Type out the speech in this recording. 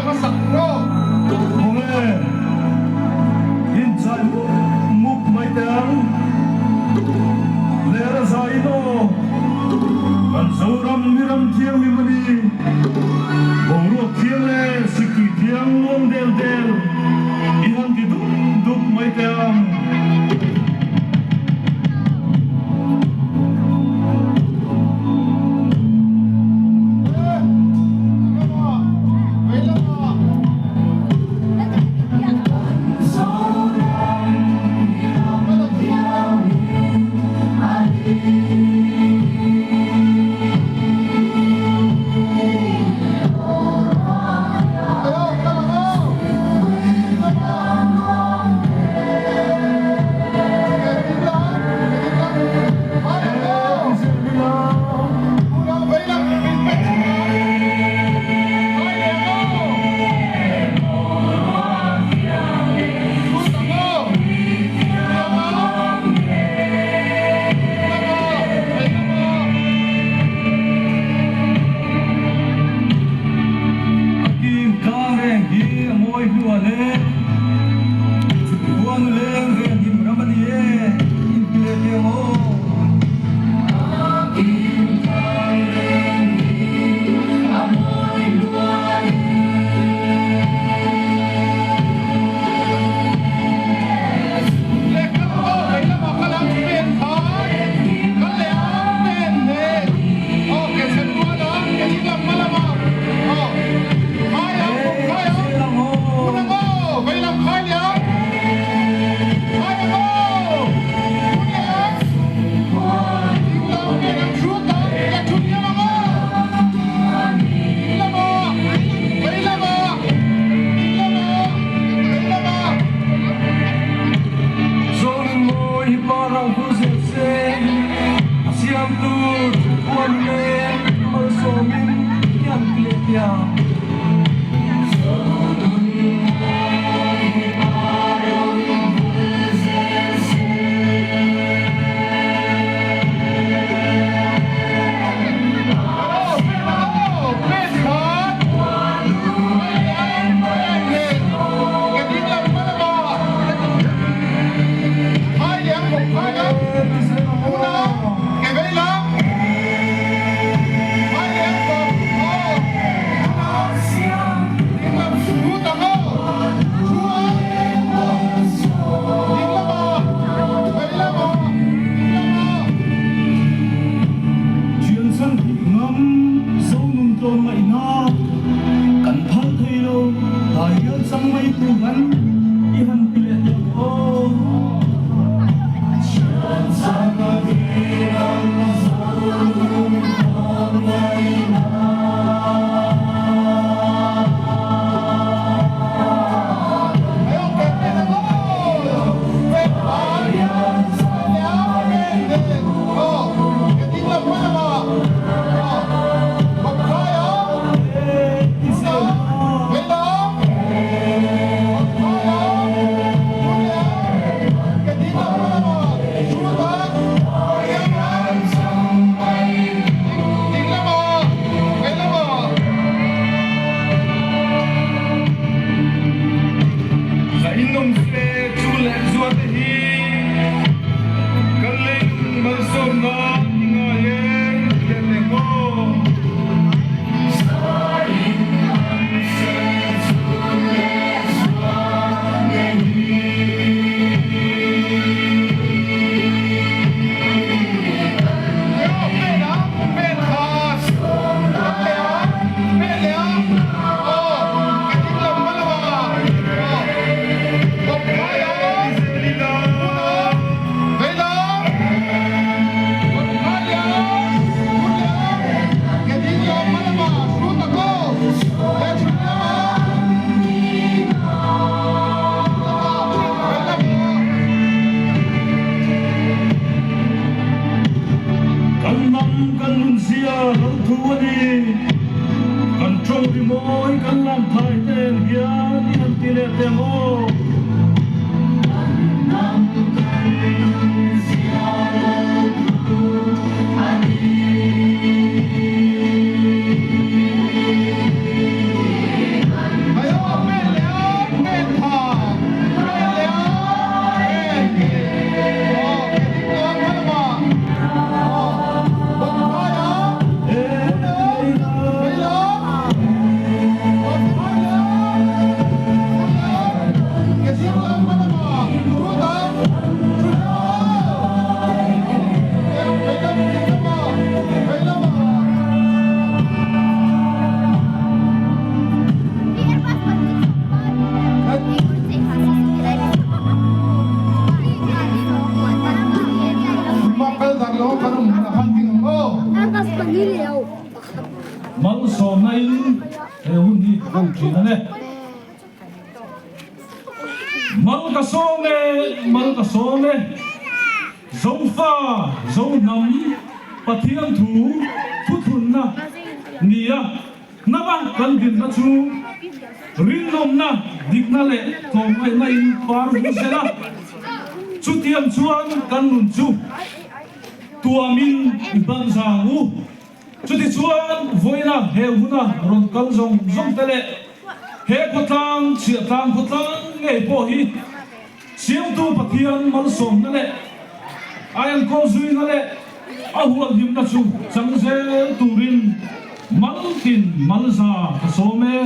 Khawnge inchai mup mup mai teh ang. Ler a zai in aw. Kan Zoram hi ram thianghlim a ni. Boruak thiang leh siktui thiang luang del del i han ti dup dup mai teh ang. A kim tlang reng hi a mawi hluah hle. Chhukhuanu leng ve hnim ram a ni e, inti leh teh ang aw. Zorinmawi hi pa rang hul zel se, a siamtu thupuan leh malsawmin i an ti leh tiang. Thianchhan thih ngam Zonun tlawn ngaihna kan phal thei lo, tlai rial chang mai tu han i han ti leh teh ang aw. Kan leilung malsawmna i ngai e ti leh teh maw? Kan hnam kan nunzia lo thu a ni. Kan tawng rimawi kan lam thai ten hian i han ti leh teh ang aw. hman thin a ni. Mal ka sawm e, mal ka sawm e, Zofa, Zohnam, Pathian thu thuthlunna nia hnama kan dinna chu rinawmna, dikna leh tlawmngaihna in par vul zel a, chutiang chuan kan nun chu tuamin i hman zang u. Chutichuan, vawiina he huna rawn kal zawng zawng te leh he khawtlang, chhiahtlang khawtlang ngei pawh hi Siamtu Pathian malsawmna leh a enkawl zuina leh a hualhimna chu chang zel turin maltin malza ka sawm e.